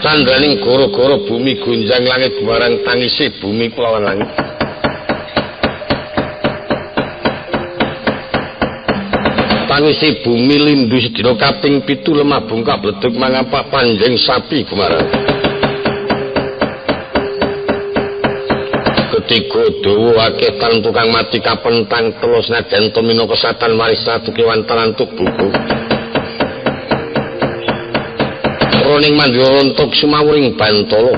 Candraning goro-goro bumi gunjang langit gumarang tangise bumi kulawan langit. Tangise bumi lindu sedina kaping 7 lemah bungkak bledug mangapak panjeng sapi gumarang. Ketiga dawa akeh tan tukang mati kapentang telus najan to minangka satan waris satu kewan tarantuk buku. Roning mandira rontok sumawuring bantala.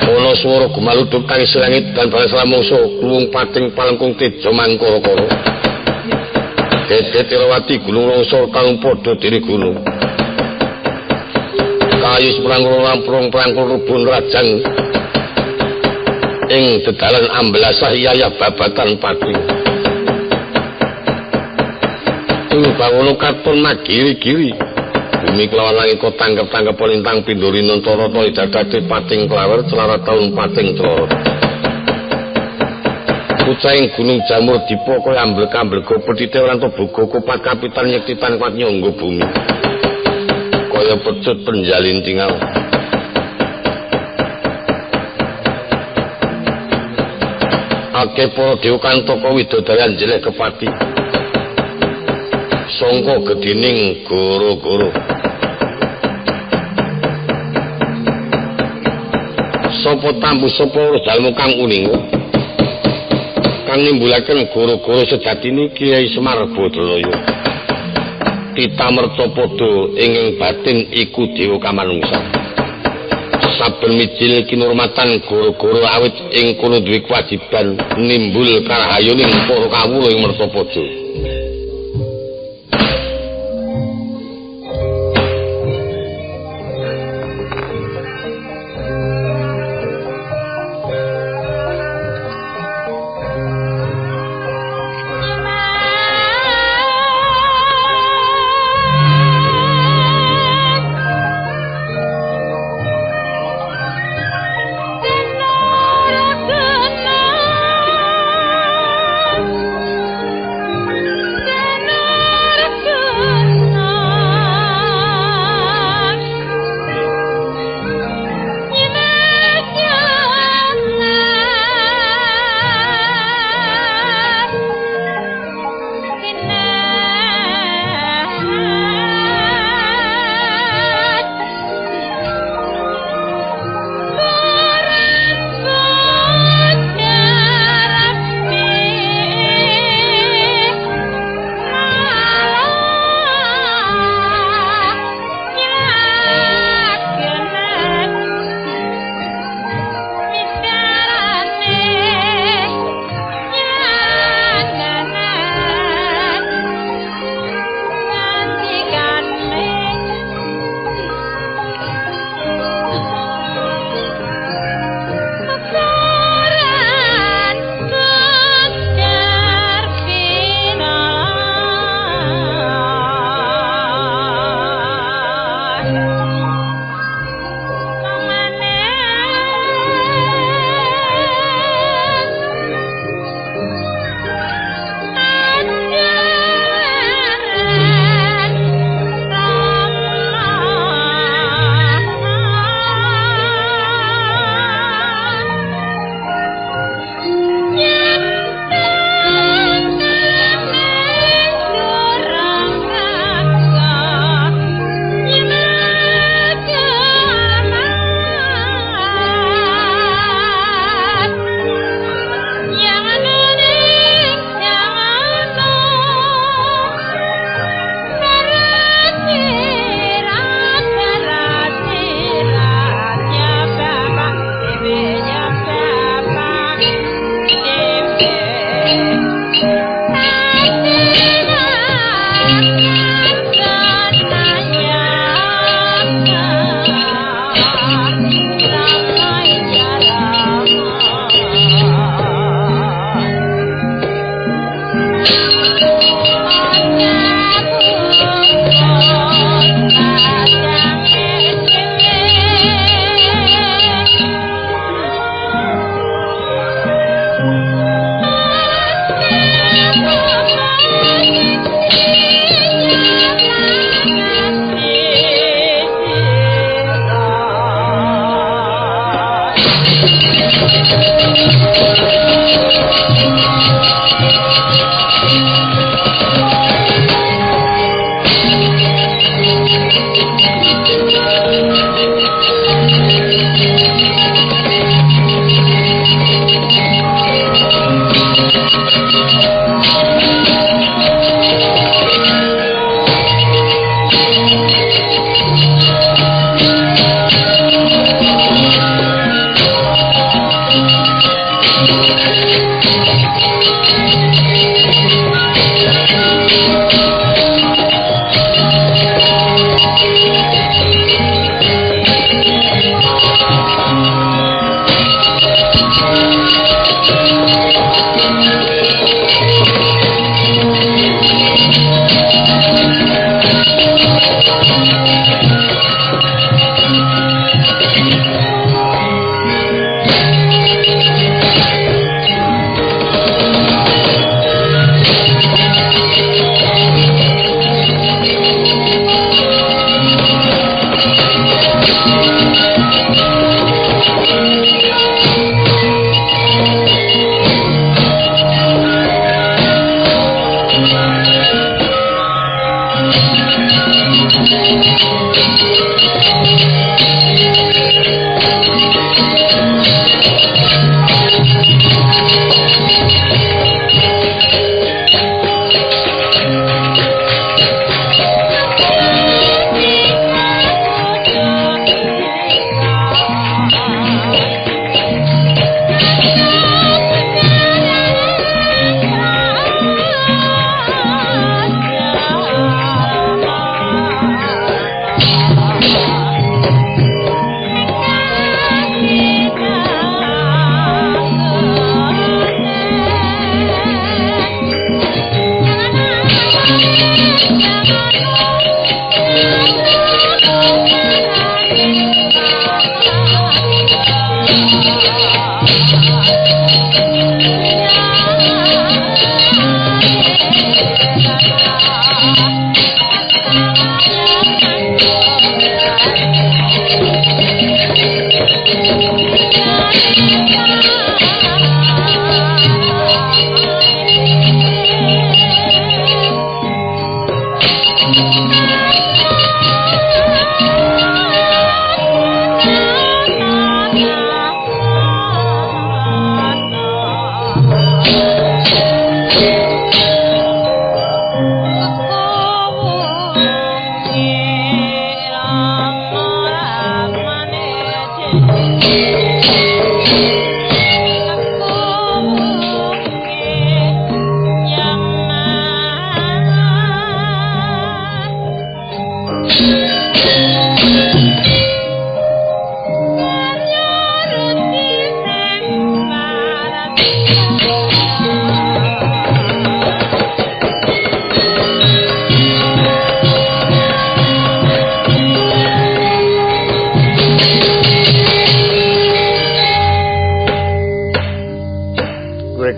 Ana swara gumaluduk tangis langit dan balas lamungsa kluwung pating palengkung teja mangkara-kara. Dedet Irawati gunung longsor kang padha dene gunung. Kayu seprang ramprong prangkul rubun rajang ing dedalan ambelasah yayah babatan pati. Ing bangono katon magiri-giri. Bumi kelawan langit kok tanggep-tanggep lintang pindori nontorata idadate pating klawer celara taun pating celorot. Pucahing gunung jamur dipa kaya amblek-amblego petite ora entuk buga kupat kapitan nyektitan kuat nyangga bumi. Kaya pecut penjalin tingal. Akeh para dewa kantaka widodari anjeleh kepati. Sangka gedining goro-goro. Sapa tambu sapa urus dalmu kang uning kang nimbulaken goro-goro sejatine Kyai Semar Badraya. Tita mercapada ing batin iku dewa kamanungsan. Saben mijil kinurmatan goro-goro awit ing kono duwe kewajiban nimbul karahayuning para kawula ing mercapada. Thank you.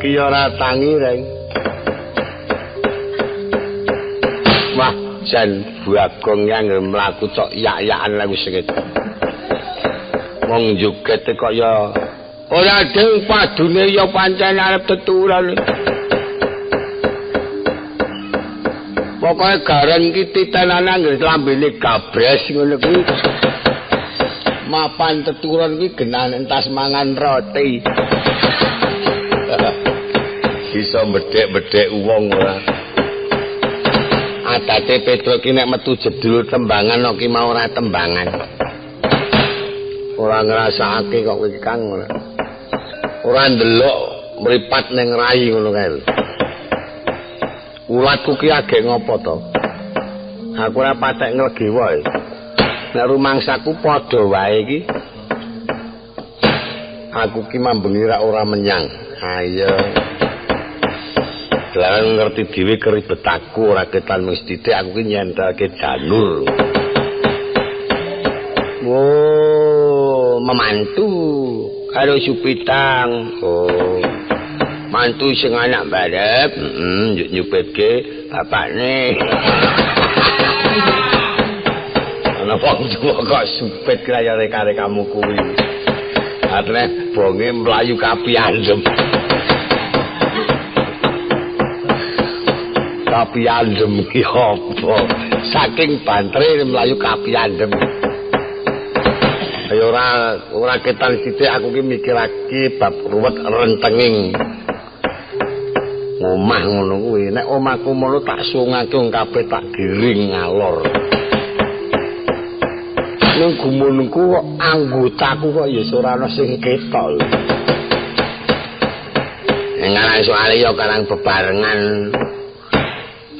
Iki ora tangi, Reng. Wah, jan Bagong yang mlaku cok yak-yakan lagu sengit. Wong joget kok ya ora deng padune ya pancen arep teturan. Pokoke gareng iki titenane anggere lambene gabres ngono kuwi. Mapan teturon kuwi genah entas mangan roti. Bisa bedhek-bedhek wong ora. Adate Petro ki nek metu jedul tembangan kok ki mau ora tembangan. Ora ngrasakake kok kowe Kang ora. Ora ndelok mripat ning rai ngono kae lho. Ulatku ki agek ngopo to? Aku ora patek nglegi wae. Nek rumangsaku padha wae iki. Aku ki mambengi rak ora menyang. Ayo. Lan ngerti dhewe keribetaku ora ketan mung sithik aku ki nyentelke janur. Oh, memantu karo Supitang. Oh. Mantu sing anak barep, heeh, nyupitke bapakne. Ana wong tuwa kok supit kaya reka-rekamu kuwi. Artine bonge mlayu kapiandhem. Kapiandhem ki apa? Saking bantere mlayu kapiandhem. Ayo ora ketan sithik aku ki mikirake bab ruwet rentenging omah ngono kuwi. Nek omahku ngono tak sungake wong kabeh tak giring ngalor. Ning gumunku kok anggotaku kok ya ora ana sing ketok. Ning soalé ya karang bebarengan.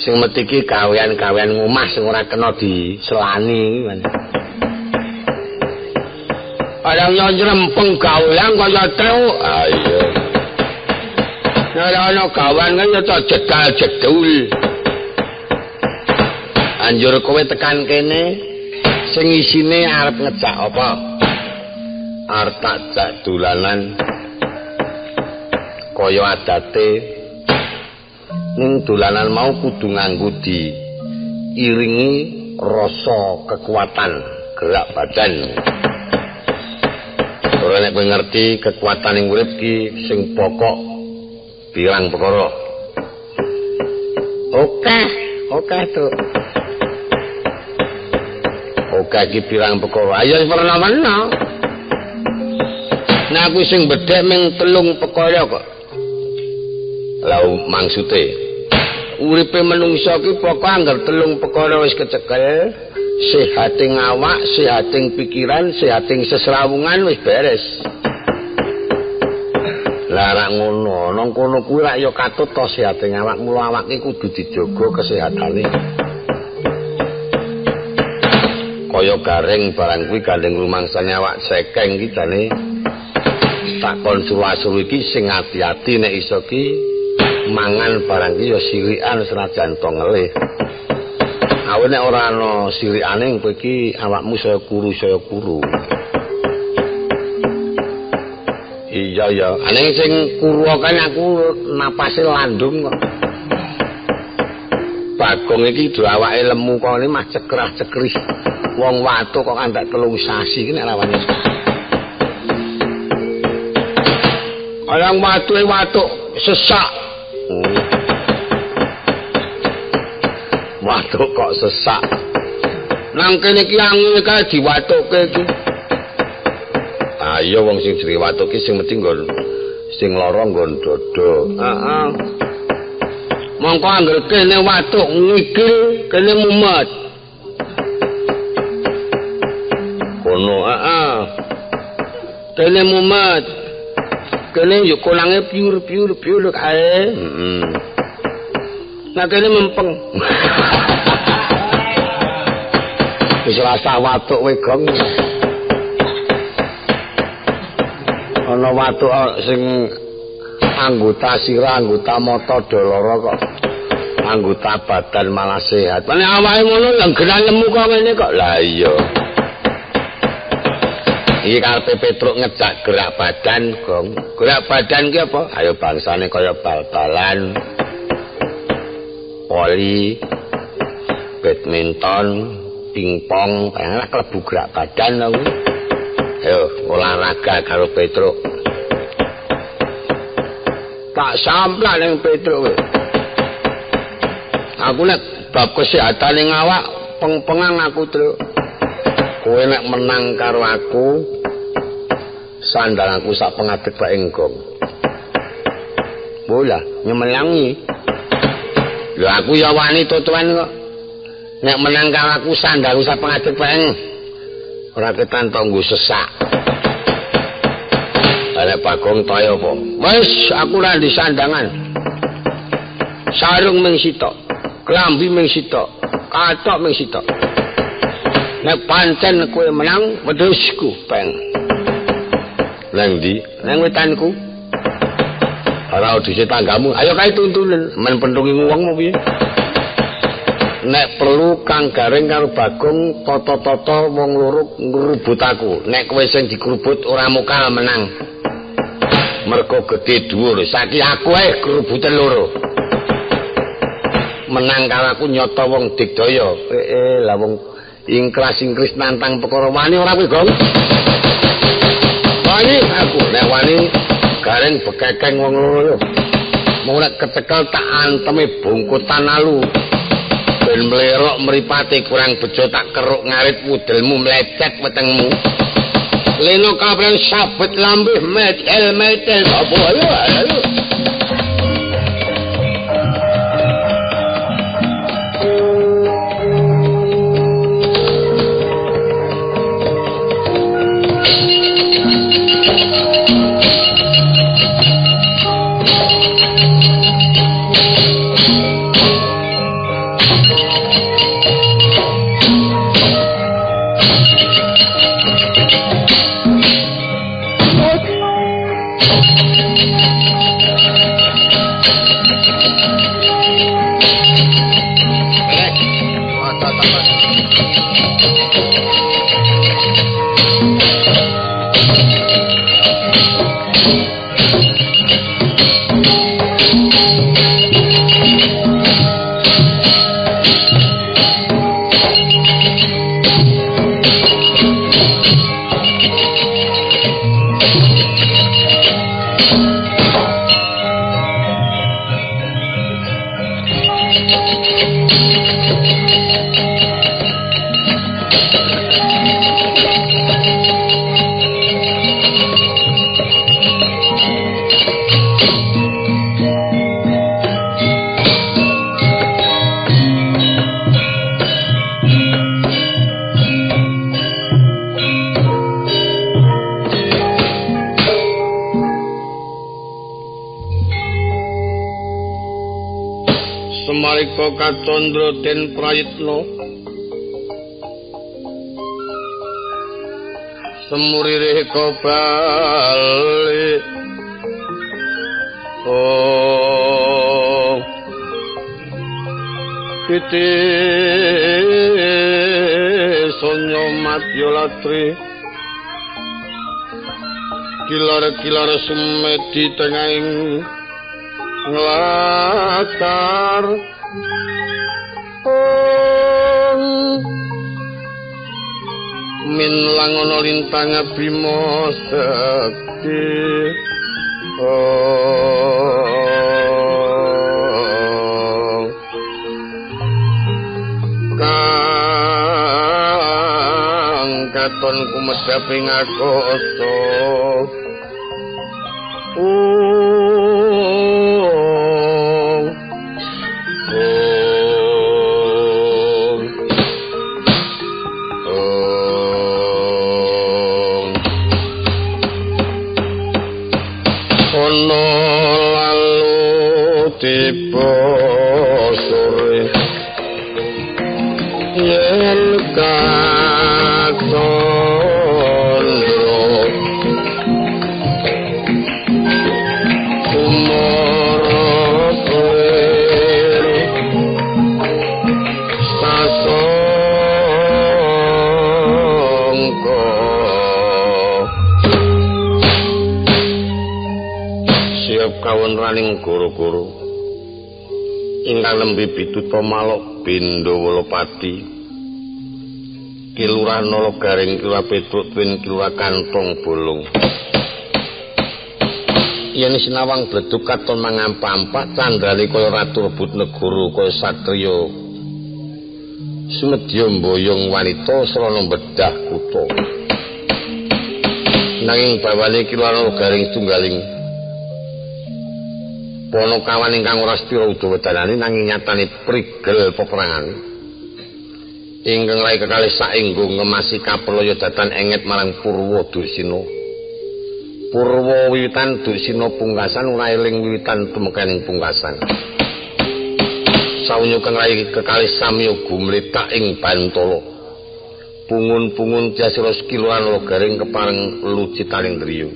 Sing mesti iki gawean-gawean ngomah sing ora kena diselani. Ada yang nyerempeng gawean kaya truk. Ayo. Nek ana gawean kan ya jedal-jedul. Anjur kowe tekan kene sing isine arep ngejak apa? Arep tak jak dolanan kaya adate. Ning dolanan mau kudu nganggo diiringi rasa kekuatan gerak badan. Ora nek kowe ngerti kekuatan ing urip ki sing pokok pirang perkara. Oke, oke, Truk. Oke iki pirang perkara. Ayo werna-werna. Nah aku sing bedhek ming 3 perkara kok. Lah maksute uripe menungsa ki pokoke angger 3 perkara wis kecekel, sehating awak, sehating pikiran, sehating sesrawungan wis beres. Lah rak ngono, nang kono kuwi rak ya katut to sehating awak, mula awak ki kudu dijaga kesehatane. Kaya garing barang kuwi gandeng rumangsane awak sekeng ki jane tak kon suruh-suruh iki sing ati-ati nek iso ki mangan barang ki ya sirikan senajan to ngelih. Awe nek ora ana sirikane kowe iki awakmu saya kuru saya kuru. Iya ya, aneh sing kuru kan aku napase landung kok. Bagong iki do awake lemu kok mah cekrah-cekrih. Wong watuk kok antek 3 sasi iki nek rawane. Orang watuke watuk sesak. Watuk kok sesak. Nang kene iki angin kae diwatukke iki. Ayo wong sing jenenge watuk ki sing mesti nggon sing lara nggon dada. Heeh. Mongko angger kene watuk ngigil kene mumet. Kono heeh. Kene mumet. Kene yo kolange piur-piur-piur kae. Heeh. Nah kene mempeng. Wis rasa watuk we gong. Ana watuk sing anggota sirah, anggota mata do lara kok. Anggota badan malah sehat. Nek awake ngono lenggeran lemu kok ngene kok. Lah iya. Iki karepe Petruk ngejak gerak badan, Gong. Gerak badan ki apa? Ayo bangsane kaya bal-balan, voli, badminton, pingpong, barang klebu gerak badan to kuwi. Ayo olahraga karo Petruk. Tak samplak ning Petruk kowe. Aku nek bab kesehatan ning awak peng-pengang aku, Truk. Kowe nek menang karo aku, sandal aku sak pengadeg bae gong. Bola nyemelangi. Lho aku ya wani tutuan kok. Nek menang karo aku sandal sak pengadeg bae. Ora ketan tanggo sesak. Nek Bagong toyo apa? Wis aku ora disandangan. Sarung ming sitok, klambi ming sitok, kathok ming sitok. Nek pancen kowe menang, wedhusku peng. Nang ndi? Nang wetanku. Ora wedhuse tanggamu. Ayo kae tuntunen, men pentungi wong apa piye? Nek perlu Kang Gareng karo Bagong tata-tata wong loro ngrubut aku. Nek kowe sing digrubut ora mokal menang. Mergo gedhe dhuwur. Saiki aku ae grubuten loro. Menang karo aku nyata wong digdaya. Lah wong ingkras-ingkris nantang perkara wani ora kowe, Gong? Wani aku. Nek wani Gareng bekekeng wong loro yo. Mung nek kecekel tak anteme bungkutan alu. Ben mlerok mripate kurang bejo tak keruk ngarit wudelmu mlecet wetengmu. Leno kabeh sabet lambih metel metel apa ayo ayo. nalika kacandra den prayitna semurire kobali oh titi sonyo madya latri kilar-kilar sumedi tengahing nglatar min langono lintang bima sekti kang katon kumedhap ing akasa ono lalu tiba sore yen kacandra kumara kowe sasongko siap kawontenaning goro-goro ingkang nembe pituta malok Bindowalapati Kilurah Nalagaring Kilurah Petruk Twin Kilurah Kantong Bolong. Yen sinawang bledug katon mangampa-ampak candrane kaya ratu rebut negara kaya satriya sumedya mboyong wanita srana bedah kutha. Nanging bawane Kilurah Nalagaring tunggaling Ponokawan ingkang ora setira udawa dalane nanging nyatane prigel peperangan. Ingkang rai kekalih saenggo ngemasi kapralaya datan enget marang Purwa Dursina. Purwa wiwitan Dursina pungkasan ora eling wiwitan tumekaning pungkasan. Saunyo kang rai kekalih samya gumletak ing bantala. Pungun-pungun jasira sekiluran Nalagaring kepareng lucitaning driya.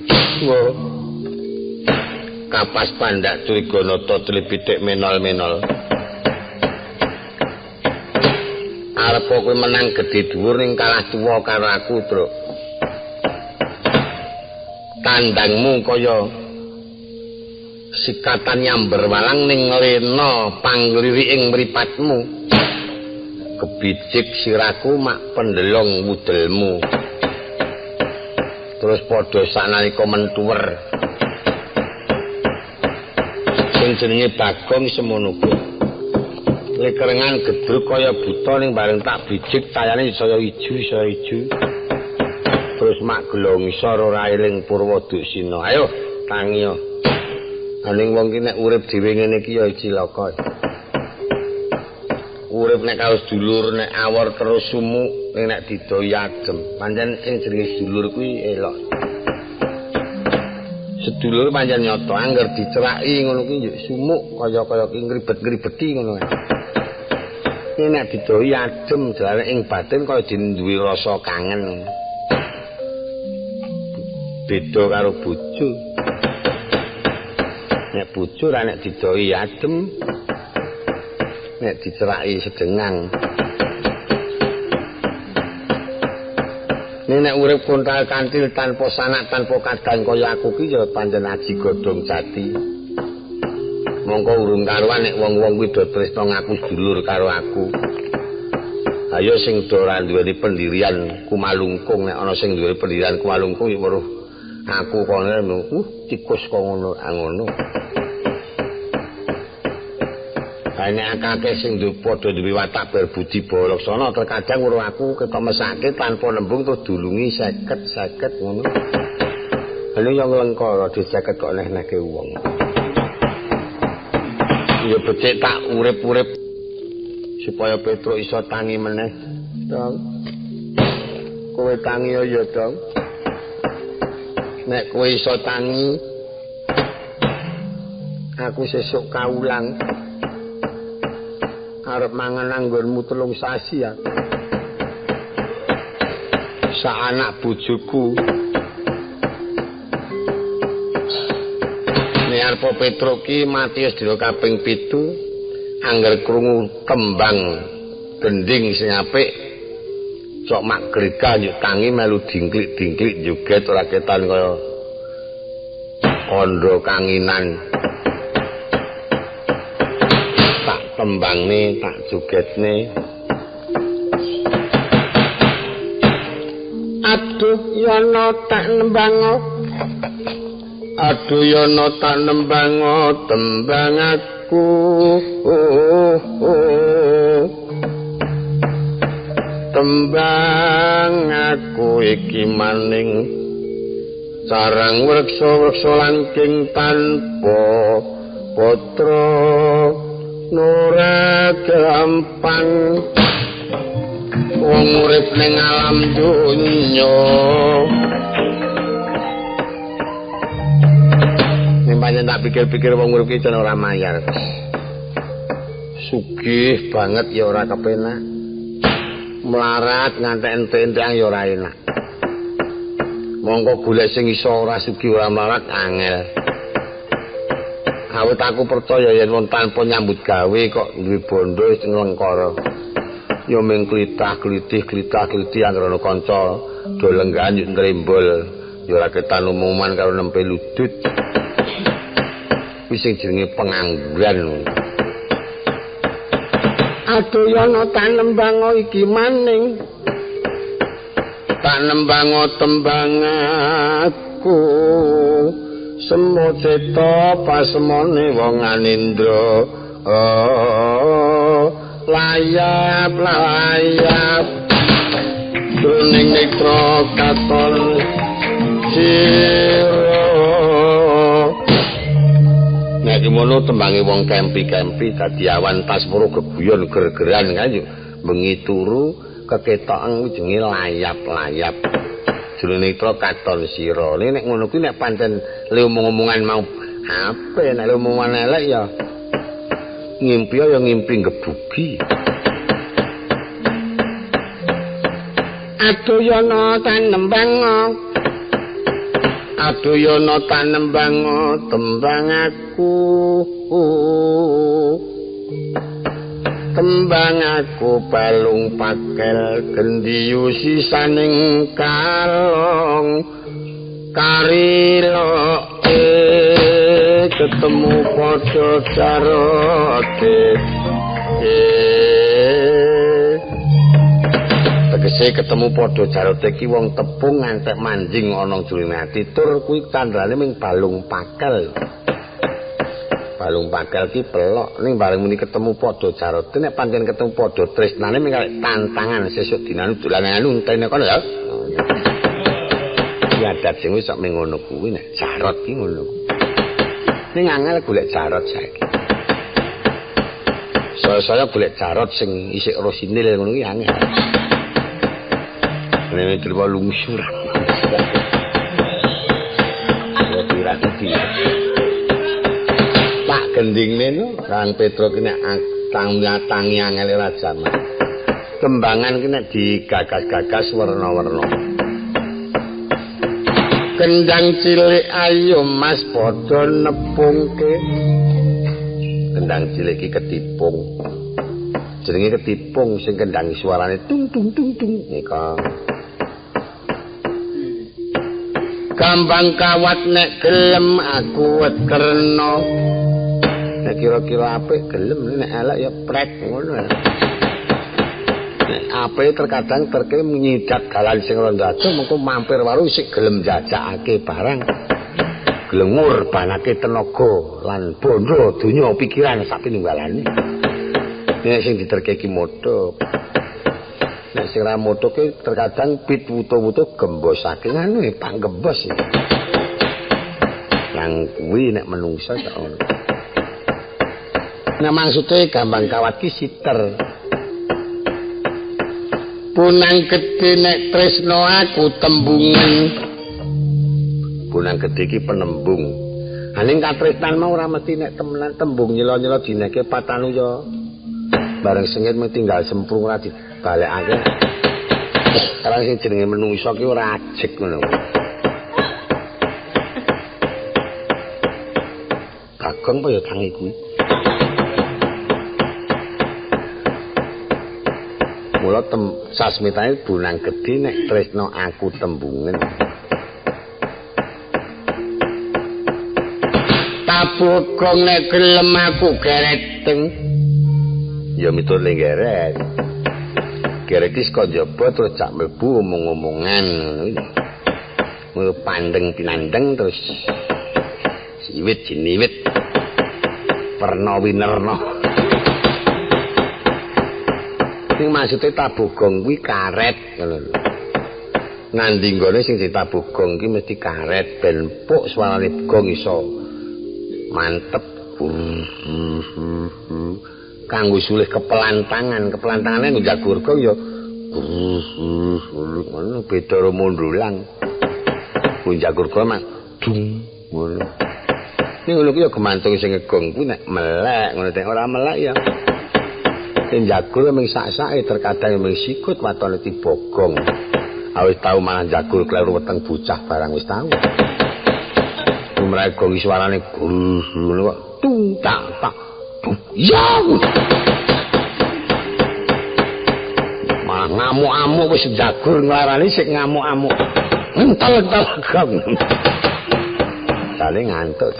Kapas pandak Triganata tlipitik menol-menol. Arep kowe menang gedhe dhuwur ning kalah tuwa karo aku, Truk. Tandangmu kaya sikatan nyamber walang ning lena pangliri ing mripatmu. Kebijik siraku mak pendelong wudelmu. Terus padha saknalika mentuwer. Sing jenenge Bagong semono kuwi. Lekerengan gedruk kaya buta ning bareng tak bijik tayane saya ijo saya ijo. Terus mak glongso ora eling Purwa Dursina. Ayo tangi yo. Ning wong ki nek urip dhewe ngene iki ya cilaka. Urip nek karo sedulur nek awor terus sumuk ning nek didohi adem. Pancen sing jenenge sedulur kuwi elok. Sedulur pancen nyata angger diceraki ngono kuwi njuk sumuk kaya-kaya ki ngribet-ngribeti ngono kae. Nek nek didohi adem jare ing batin kaya duwe rasa kangen. Beda karo bojo. Nek bojo ora nek didohi adem, nek diceraki sedengang. Nek urip kontal kantil tanpa sanak tanpa kadang kaya aku ki ya pancen aji godhong jati. Mongko urung karuan nek wong-wong kuwi do tresna ngaku sedulur karo aku. Ayo sing do ora duweni pendirian kumalungkung, nek ana sing duweni pendirian kumalungkung ya weruh aku kono tikus kok ngono ngono. Nek akeh sing padha duwe watak berbudi balaksana terkadang weruh aku ketok mesake tanpa nembung terus dulungi 50-50 ngono. Lha yo nglengkara di 50 kok neh-nehke wong. Ya becik tak urip-urip supaya Petruk iso tangi meneh. Dong. Kowe tangi ya, Dong. Nek kowe iso tangi aku sesuk kaulang. Arep mangan anggonmu 3 sasi ya. Sak anak bojoku. Nek arep Petruk ki mati wis dina kaping 7, angger krungu tembang gending sing apik cok mak grega yuk tangi melu dingklik-dingklik joget ora ketan kaya kandha kanginan. Tak tembangne, tak jogetne. Aduh yono tak nembango. Aduh yono tak nembango tembang aku. Tembang aku iki maning sarang wreksa-wreksa langking tanpa putra ora gampang wong urip ning alam donya. Nek pancen tak pikir-pikir wong urip iki jan ora mayar. Sugih banget ya ora kepenak. Melarat ngantek entek-entekan ya ora enak. Mongko golek sing iso ora sugih ora melarat angel. Awit aku percaya yen wong tanpa nyambut gawe kok duwe bondo wis nglengkara. Ya mung klitah-klitih klitah-klitih anggere ana kanca do lenggahan yuk nrembol. Ya ora ketan umuman karo nempe ludut. Wis sing jenenge pengangguran. Aduh yono tak nembango iki maning. Tak nembango tembang aku. Semo ceta pasemone wong anindra. Oh, layap layap jroning netra katon sira. Nek ngono tembange wong kempi-kempi dadi awan tas muru geguyon gergeran kan yo bengi turu keketokan jenenge layap-layap jroning netra katon sira. Nek ngono kuwi nek pancen le omong-omongan mau ape, nek le omongan elek ya ngimpi ya ngimpi ngebugi. Aduh yono tanembango. Aduh yono tanembango tembang aku. Tembang aku balung pakel gendiyu sisaning kalong kariloke ketemu padha jarote. Tegese ketemu padha jarote ki wong tepung ngantek manjing ana jroning ati tur kuwi tandane ming balung pakel. Balung pakel ki pelok ning bareng muni ketemu padha jarote nek pancen ketemu padha tresnane ming karek tantangan sesuk dinane dolan anu entene kono ya. Ya adat sing wis sak ming ngono kuwi nek jarot ki ngono. Ning angel golek jarot saiki. Saya-saya golek jarot sing isik rosinil ngono ki angel. Nek terima lungsuran. Ya pirang-pirang. Tak gendingne no, Kang Petruk ki nek tangi angel ora jaman. Kembangan ki nek digagas-gagas werna-werna. Kendang cilik ayo Mas padha nepungke. Kendang cilik ki ketipung. Jenenge ketipung sing kendang suarane tung tung tung tung nika. Gambang kawat nek gelem aku weterno. Nek kira-kira apik gelem, nek elek ya prek ngono. Nek apik terkadang terke nyidak dalan sing rondo adoh mengko mampir waru isih gelem jajakake barang. Gelem ngurbanake tenaga lan bondo donya pikiran sak pinunggalane. Nek sing diterke iki moto. Nek sing ra moto ki terkadang pit wuto-wuto gembosake anu panggembos. Yang kuwi nek menungsa sak ngono. Nah maksude gambang kawat ki siter. Punang gedhe nek tresno aku tembungen. Punang gedhe ki penembung. Aning katresnan mau ora mesti nek temenan tembung nyela-nyela dineke patanu ya. Bareng sengit mung tinggal semprung ora dibalekake. Karang sing jenenge menungsa ki ora ajeg ngono. Bagong apa ya tangi kuwi? Mula sasmitane bonang gedhe nek tresna aku tembungen. Tabuh gong nek gelem aku gereteng. Ya mitur le geret. Geret iki saka njaba terus cak mlebu omong-omongan ngono. Ngono pandeng pinandeng terus siwit jiniwit perna winerna. Sing maksude tabuh gong kuwi karet ngono lho. Nandi nggone sing ditabuh gong ki mesti karet ben puk suarane gong iso mantep. Kanggo sulih kepelantangan, kepelantangane nggo jagur gong ya ngono beda ro mondolang. Ku jagur gong mak dung ngono. Ning ngono ku ya gemantung sing ngegong kuwi nek melek ngono, nek ora melek ya sing jagur mung sak-sake terkadang mung sikut watone dibogong. Awis tau malah jagur kleru weteng bocah barang wis tau. Lumrahe gong suarane ngono kok tung tak tak. Ya. Malah ngamuk-amuk wis jagur nglarani sik ngamuk-amuk. Entel-entel gong. Jale ngantuk.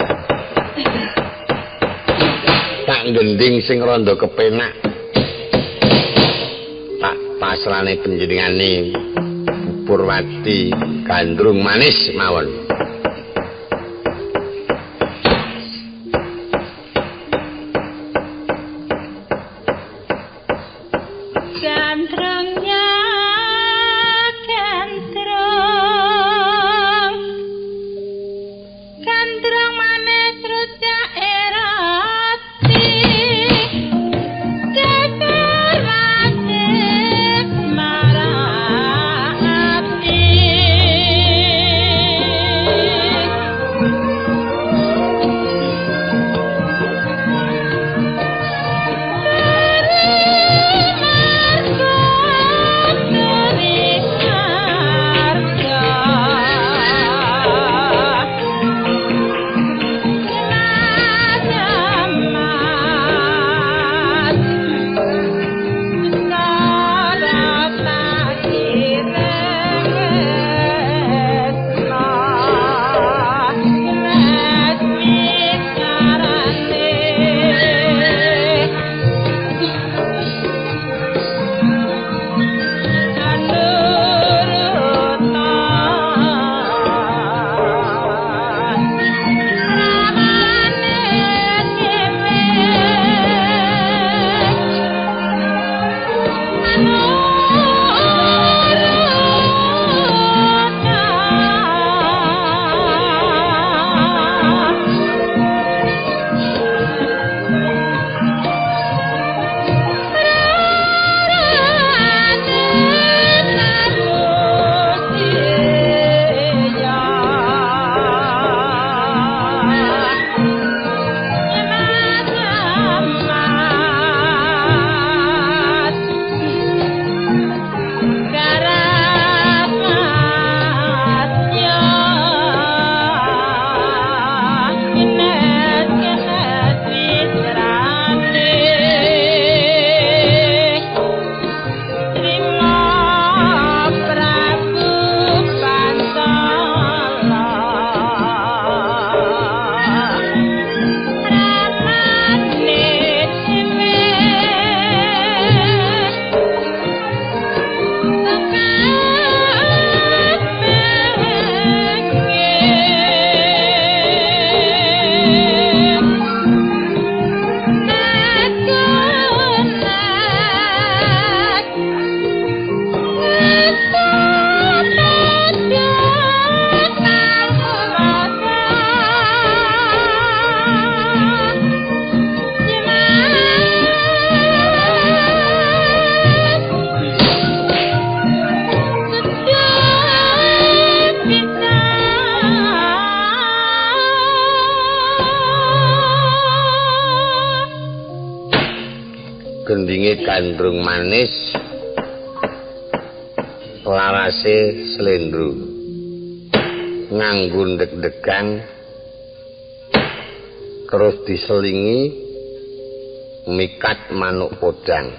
Tak gending sing rondo kepenak. Tak pasrane panjenengane Purwati gandrung manis mawon. Gandrungnya gandrung, gandrung manis rujak roti, geger manis marang ati. Jenenge Gandrung Manis, larase slendro, nganggo ndeg-ndegan terus diselingi mikat manuk podang.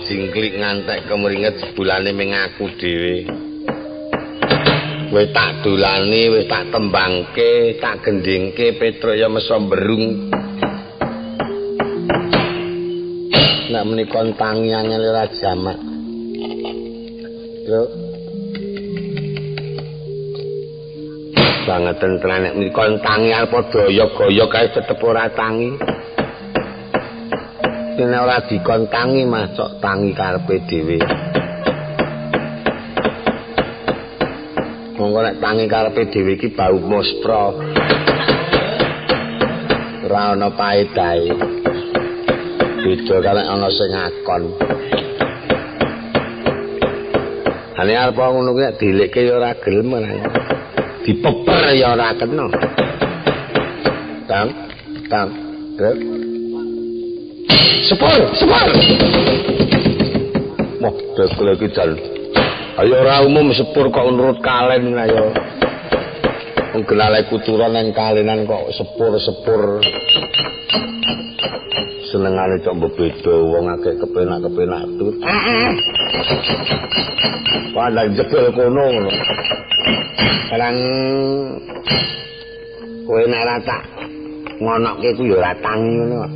Jingklik ngantek kemringet jebulane ming aku dhewe. Wis tak dolani, wis tak tembangke, tak gendhingke Petruk ya meso mberung. Nek menika tangi angel ora jamak. Truk. Bangeten tenan nek menika tangi arep doyok-goyok kae tetep ora tangi. Nek ora dikon tangi mah cok tangi karepe dhewe. Monggo nek tangi karepe dhewe iki bau muspra. Ora ana paedahe. Beda karo ana sing ngakon. Ane arep ngono kuwi nek dilikke ya ora gelem. Dipeper ya ora kena. Tang, tang, truk. Sepur, sepur. Moh, dekle iki jan. Ayo ora umum sepur kok nurut kalen ayo. Wong gelale kuturan nang kalenan kok sepur-sepur. Senengane cok bebeda wong akeh kepenak-kepenak tut. Wah, jebul kono ngono. Karang kowe nek ora tak ngonokke ku ya ora tangi ngono.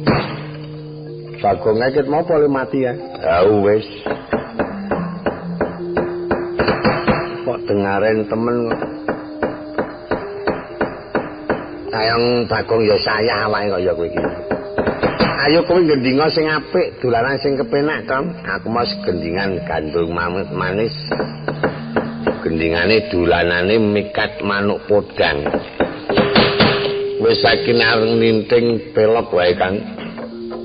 Bagong ket mau pole mati ya. Ya wis. Kok dengaren temen kok. Kayang Bagong ya sayah awake kok ya kowe iki. Ayo kowe gendinga sing apik, dolanan sing kepenak, Kang. Aku mau gendingan gandrung manis. Gendingane dolanane mikat manuk podang. Wis saiki arep ninting pelok wae, Kang.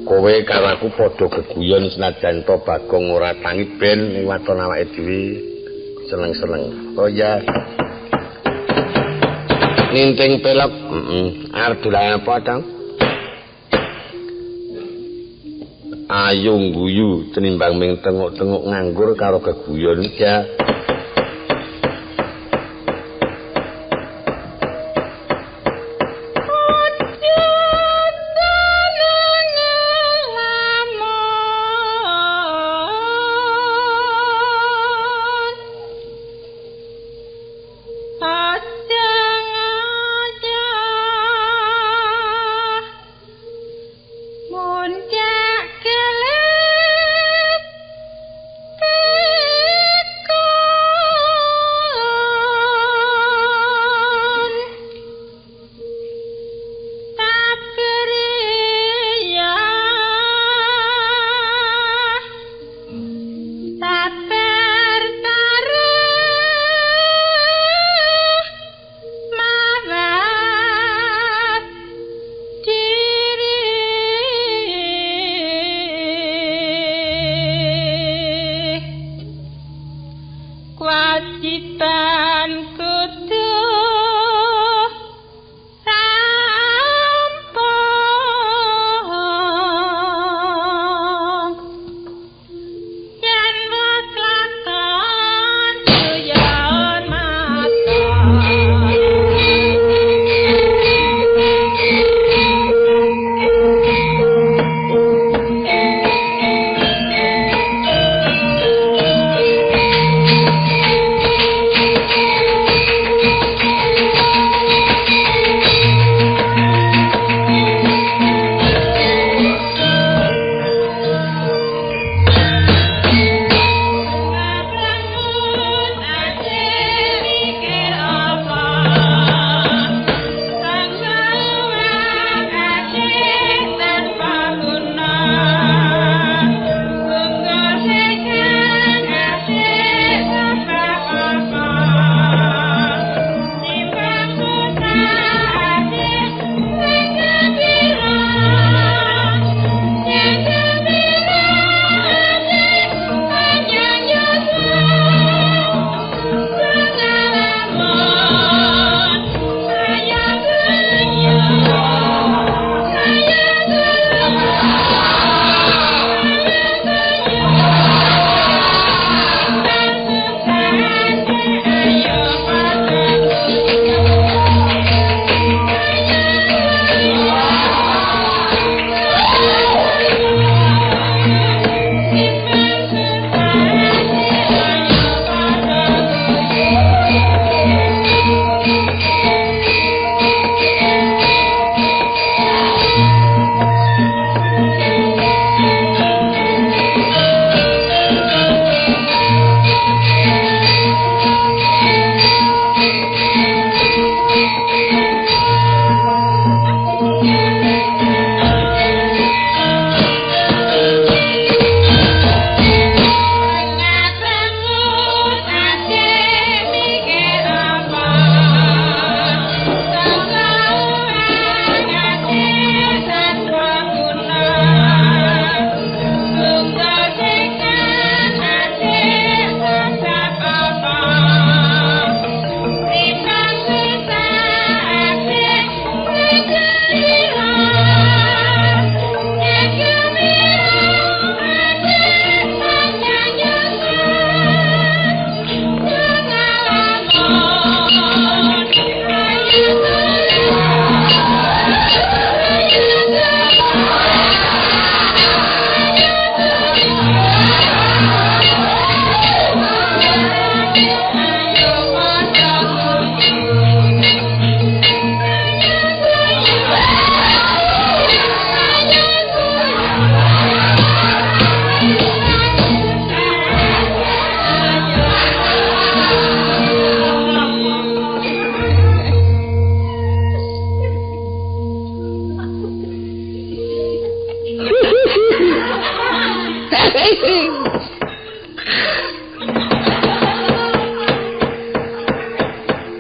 Kowe karo aku padha geguyon senajan to Bagong ora tangi ben ning waton awake dhewe seneng-seneng. Oh ya. Ninting pelok, heeh. Arep dolan apa, Kang? Ayo guyu tenimbang ming tenguk-tenguk nganggur karo geguyon ya.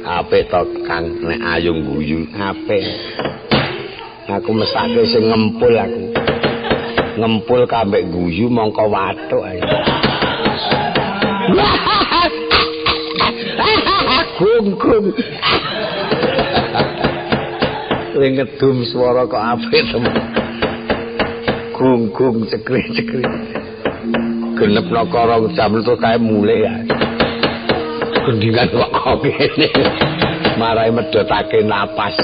Apik to Kang nek ayu guyu apik. Aku mesake sing ngempul aku. Ngempul kambek guyu mongko watuk ae. Gunggung. Ling ngedum swara kok apik temen. Gunggung cekri-cekri. Genep naka 2 jam terus kae mulih ya. Gendingan kok kok ngene. Marai medhotake napas.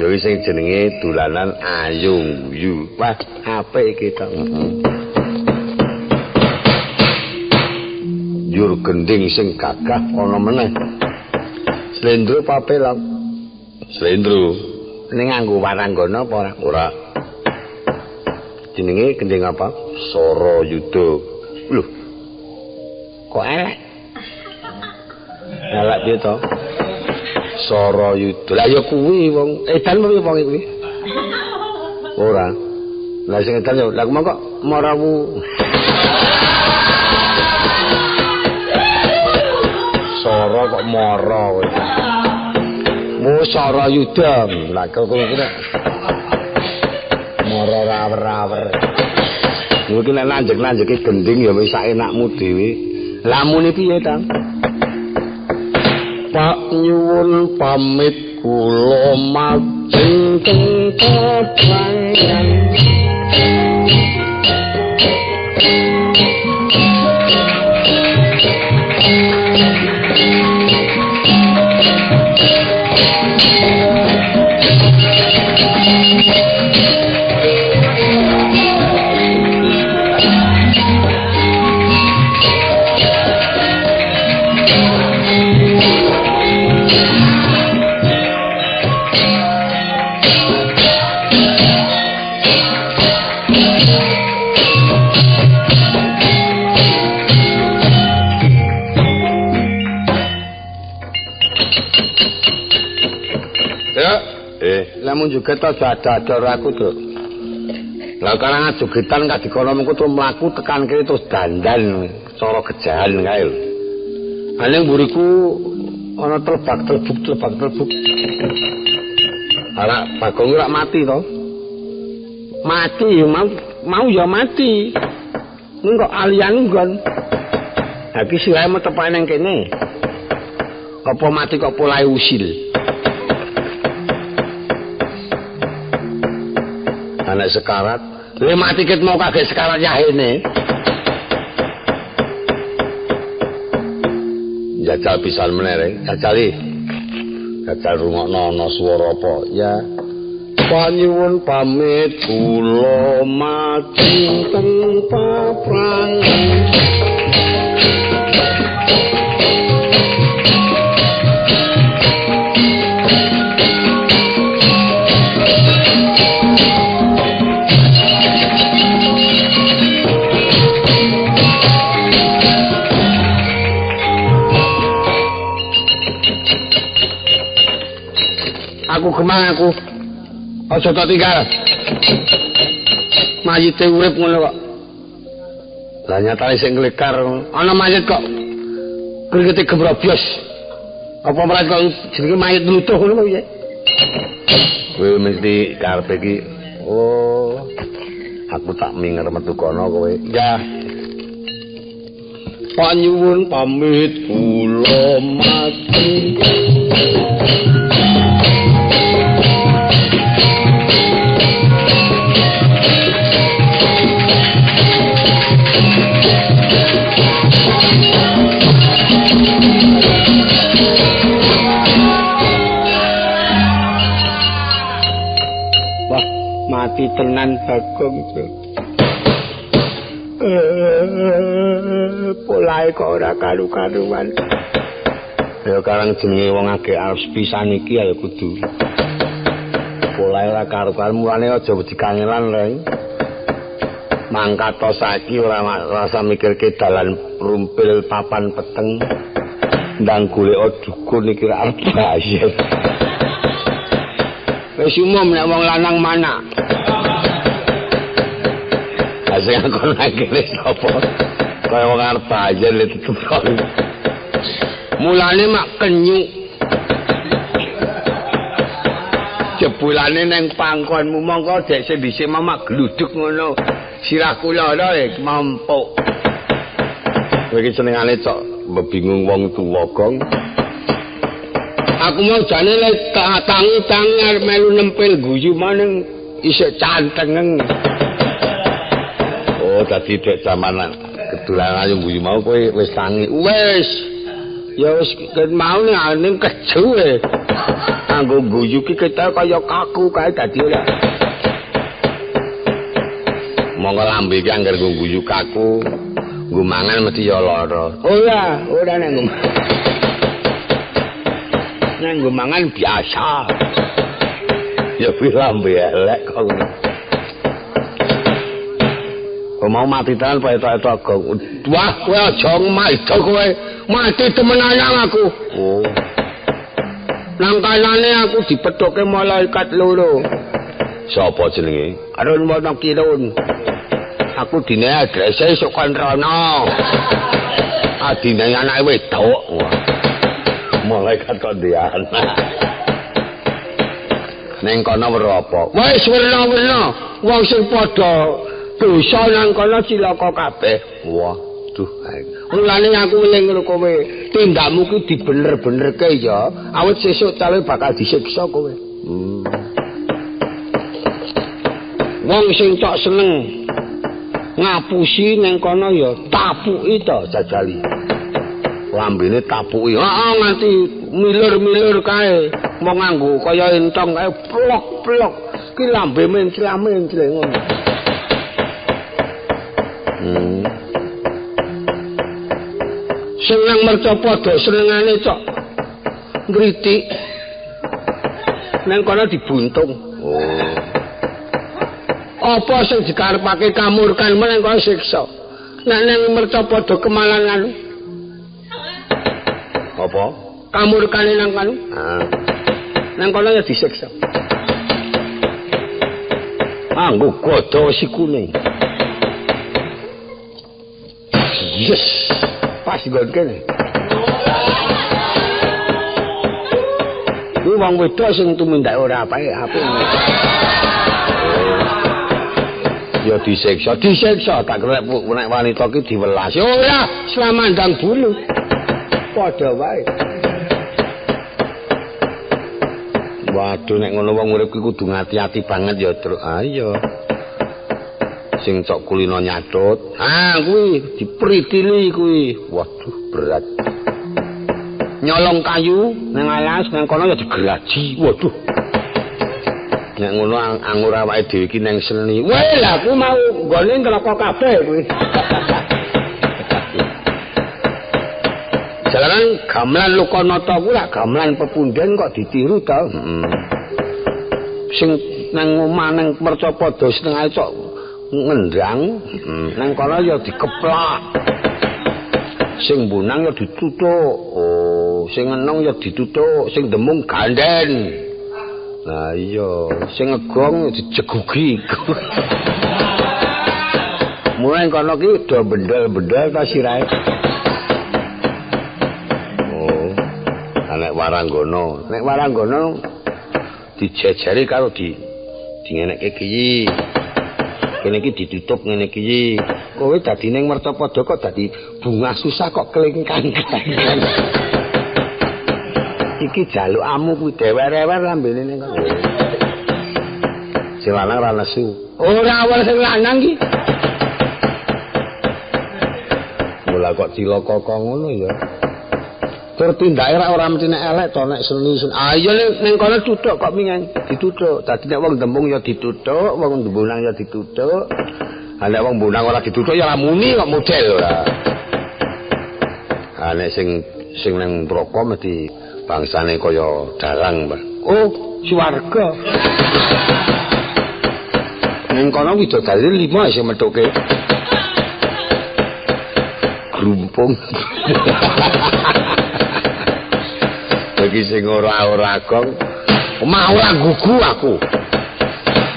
Ya wis sing jenenge dolanan ayu guyu. Wah, apik iki to. Njur gending sing gagah ana meneh. Slendro papelok. Slendro ning nganggo waranggana apa ora? Ora. Jenenge gending apa? Sara Yuda. Lho. Kok elek? Elek piye to? Sara Yuda. Lah ya kuwi wong edan piye wong kuwi? Ora. Lah sing edan ya lah kok marawu. Sara kok mara kowe. Mu Sara Yuda. Lah kok kowe mara rawer-rawer. Kuwi nek lanjek-lanjeke gending ya wis sak enakmu dhewe. Lah muni piye ta? Pak nyuwun pamit kula majeng teng paprangan. Lamun juga to aja aku, Duk. Lah karang jogetan kadikala mengko terus mlaku tekan kene terus dandan cara gejahan kae lho. Ning mburiku ana telebak-telebuk telebak-telebuk. Ora Bagong ora mati to. Mati mau ya mati. Ning kok alian nggon. Ha iki sirahe metepane nang kene. Apa mati kok polahe usil. Anak sekarat, lha mati ket mau kaget sekarat yahene. Jajal pisan meneh reng, jajali. Jajal rungokno ana swara apa? Ya. Panyuwun pamit kula majeng teng paprangan. Aku gemang aku. Aja tak tinggal. Mayite urip ngono kok. Lah nyatane sing nglekar ana mayit kok kringete gemrobyos. Apa merat kok jenenge mayit mlutuh ngono piye? Kowe mesti karepe iki. Oh. Aku tak minger metu kono kowe. Ya. Panyuwun pamit kula mati. Wah, mati tenan Bagong. Polahe kok ora karu-karuan. Ya karang jenenge wong agek arep pisan iki ya kudu. Polahe ora karu-karuan, mulane aja wedi kangelan, Reng. Mangkat to saiki ora rasa mikirke dalan rumpil papan peteng. Ndang golek dukun iki ra arep bayar. Wis umum nek wong lanang mana. Lah sing aku nang kene sapa? Kaya wong arep bayar le tetep. Mulane mak kenyuk. Jebulane nang pangkonmu mongko dek sing dhisik mamak gluduk ngono. Sirah kula lho mampuk. Kowe iki senengane cok bingung wong tuwa gong. Aku mau jane lek tangi-tangi arep melu nempel guyu maneng isih cantengeng. Oh, dadi dek jaman kedulan ayu guyu mau kowe wis tangi. Wis. Ya wis mau ning keju e. Anggo guyu ki ketok kaya kaku kae dadi ora. Monggo lambe iki angger guyu kaku, nggo mangan mesti ya lara. Ora, ora nek nggo. Nek nggo mangan biasa. Ya kuwi lambe elek kok. Kok mau mati tenan apa etok-etok gong. Wah, kowe aja maido kowe. Mati temenan aku. Oh. Nang kanane aku dipethuke malaikat loro. Sapa jenenge? Arun Wono Kirun. Aku dine adrese esuk kon rono. Adine anake wedok. Malaikat kok duwe anak. Ning kono weruh apa? Wis werna-werna wong sing padha dosa nang kono cilaka kabeh. Waduh. Mulane aku eling karo kowe, tindakmu ki dibener-benerke ya. Awit sesuk cale bakal disiksa kowe. Wong sing cok seneng ngapusi nang kono ya tapuki to jajali. Lambene tapuki. Heeh, nganti milur-milur kae. Mau nganggo kaya entong kae plok-plok. Ki lambe mencla-mencle ngono. Seneng merca padha senengane cok ngritik. Nang kono dibuntung. Oh. Apa sing dikarepake kamurkan meneng kono siksa. Nek nang merca padha kemalangan. Apa? Kamurkane nang kono. Ah. Nang kono ya disiksa. Anggo godho wesi kuning. Yes. Pas nggon kene. Kuwi wong wedok sing tumindake ora apake apik. Ya disiksa, disiksa tak kira nek wanita ki diwelas. Ora, slamandang bulu. Padha wae. Waduh nek ngono wong urip ki kudu ngati-ati banget ya, Truk. Ayo. Sing cok kulino nyatut. Ah, kuwi dipritili kuwi. Waduh, berat. Nyolong kayu nang alas nang kono ya digeraji. Waduh. Nek ngono angur awake dhewe iki nang seni. Weh, lah aku mau nggone ngrokok kabeh kuwi. Jalaran gamelan Lokanata kuwi lak gamelan pepunden kok ditiru to. Heeh. Sing nang omah nang Mercapada senengane cok ngendang, nang kono ya dikeplak. Sing mbunang ya dituthuk. Oh, sing enong ya dituthuk, sing demung ganden. Lah iya, sing ngegong dijegugi. Mulai kono ki do bendel-bendel ta sirahe. Oh, nek Waranggana, nek Waranggana dijejeri karo di ngenekke iki. Kene iki ditutup ngene iki. Kowe dadi ning Mercapada kok dadi bunga susah kok klingkang. Iki jalukamu kuwi dewer-ewer lambene ning kono. Sing lanang ora nesu. Ora awal sing lanang iki. Mula kok cilaka kok ngono ya. Tur tindake ora mesti nek elek to nek seni. Ayo ning kono tuthuk kok mingan dituthuk. Dadi nek wong dembung ya dituthuk, wong dembunang ya dituthuk. Ha nek wong mbunang ora dituthuk ya ora muni kok model ora. Ha nek sing sing nang neraka mesti bangsane kaya dalang, Pak. Oh, swarga. Ning kono widodari 5 sing methuke. Grumpung. Bagi sing ora-ora gong, omah ora gugu aku.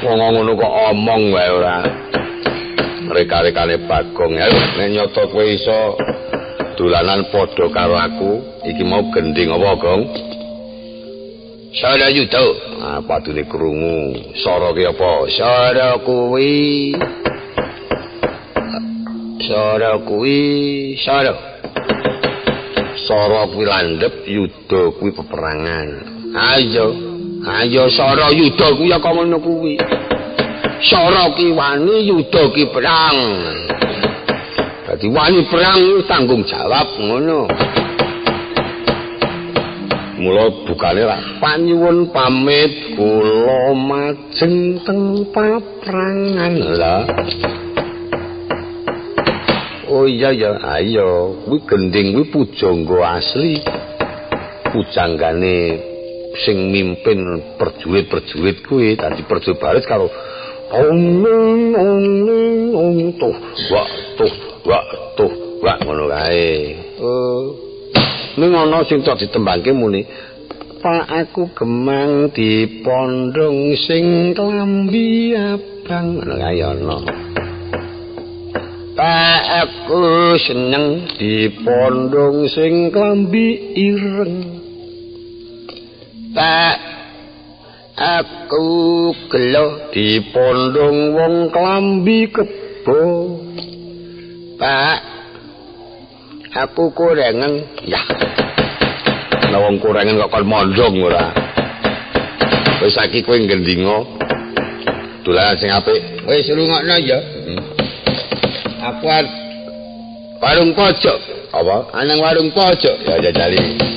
Wong ngono kok omong wae ora. Reka-rekane Bagong, ayo nek nyata kowe iso dolanan padha karo aku, iki mau gending apa, Gong? Sara yuda. Ah, padune krungu. Sara ki apa? Sara kuwi. Sara kuwi sara. Sara kuwi landhep, yuda kuwi peperangan. Ayo, ayo sara yuda kuwi ya kok ngono kuwi. Sara ki wani, yuda ki perang. Dadi wani perang tanggung jawab ngono. Mula bukane ra panyuwun pamit kula majeng teng paprangan lah. Oh iya ya, ayo kuwi gending kuwi pujangga asli. Pujanggane sing mimpin perjurit-perjurit kuwi, dadi perjurit baris karo ong ong ong tuh wak tuh wak tuh wak ngono kae. Oh. Ning ana sing tok ditembangke muni, Pak aku gemang dipondhong sing klambi abang ngono kae ana. Pak aku seneng dipondhong sing klambi ireng. Pak aku gelo dipondhong wong klambi kebo. Pak aku korengen. Ya. Lah wong korengen kok kon mondhong ora. Wis saiki kowe ngendinga dolanan sing apik. Wis rungokno ya. Aku warung pojok. Apa? Anang warung pojok. Ya jajali.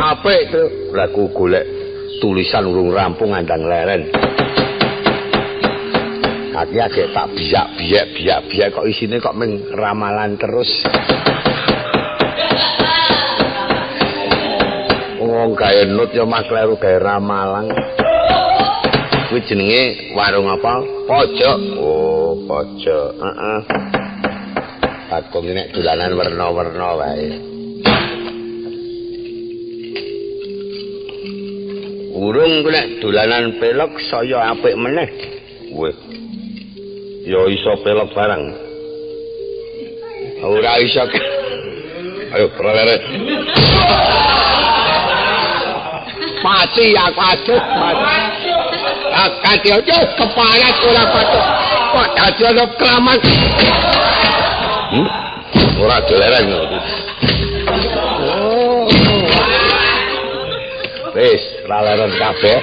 Apik to. Lah ku golek tulisan urung rampung andang leren. Aki agek tak biak-biak biak-biak kok isine kok meng ramalan terus. Wong gawe nut ya mah kleru gawe ramalan. Kuwi jenenge warung apa? Pojok. Oh, pojok. Heeh. Bagong nek dolanan werna-werna wae. Urung nek dolanan pelok saya apik meneh. Weh. Ya iso pelok barang. Ora iso. Ayo prelere. Mati aku aduh mati. Akati aja keparat ora patok. Kok dadi ana kraman. Ora dolereng. Oh. Wis, ra leren kabeh.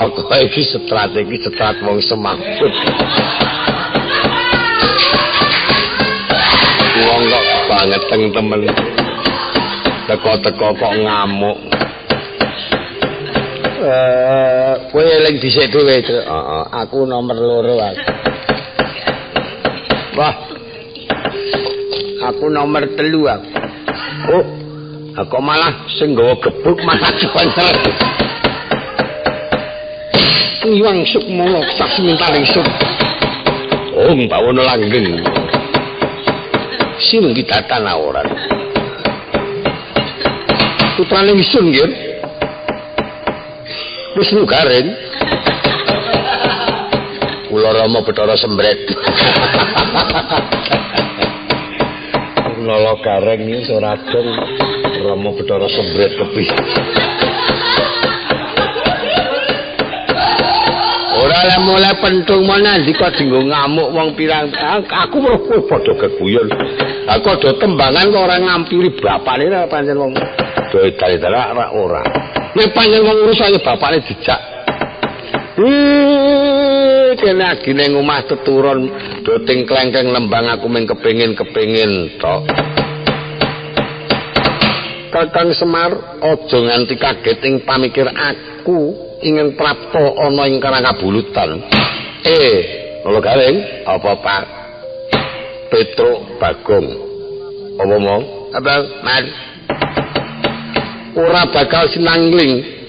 Pokoke iki strategi strat wong semaput. Wong kok bangeteng temen. Teko-teko kok ngamuk. Kowe eling dhisik dhewe, Truk. Heeh, aku nomor 2 aku. Wah. Aku nomor 3 aku. Oh, aku malah sing nggawa gebuk malah dipancer. Ngiwang sukma sasmintaning suk. Oh, bawono langgeng. Sing didatan ora. Putrane Wisun nggih. Wisnu Garing. Kula Rama Bathara Sembret. Nala Gareng iki ora dong Rama Bathara Sembret kepih. Ora lek mulai pentung mana ndi kok dienggo ngamuk wong pirang. Aku weruh kowe padha geguyon. Aku ada tembangan kok ora ngampiri bapakne ra pancen wong do edan-edan ra ora. Nek pancen wong urusane bapakne dijak. Kene agine omah teturun do tingklengkeng lembang aku mung kepengin-kepengin tok. Kakang Semar aja nganti kaget ing pamikir aku ingin prapta ana ing Karang Kabulutan. Lolo Garing, apa Pak? Petruk Bagong. Apa mau? Abang, Mas. Ora bakal sinangling.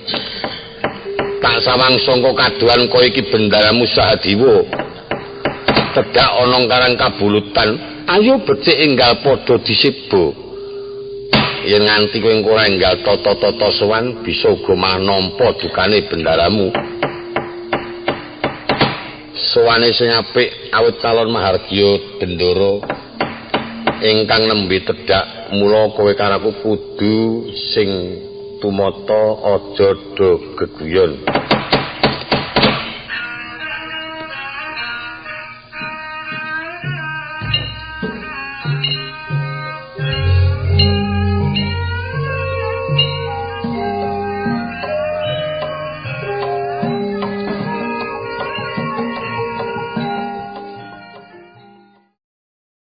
Tak sawang sangka kaduhan kowe iki bendaramu Sahadiwa. Tedhak ana Karang Kabulutan, ayo becik enggal padha diseba. Yen nganti kowe ora enggal tata-tata sowan bisa uga malah nampa dukane bendaramu. Sowane sing apik awit calon mahargya Bendara ingkang nembe tedhak, mula kowe karo aku kudu sing tumata aja do geguyon.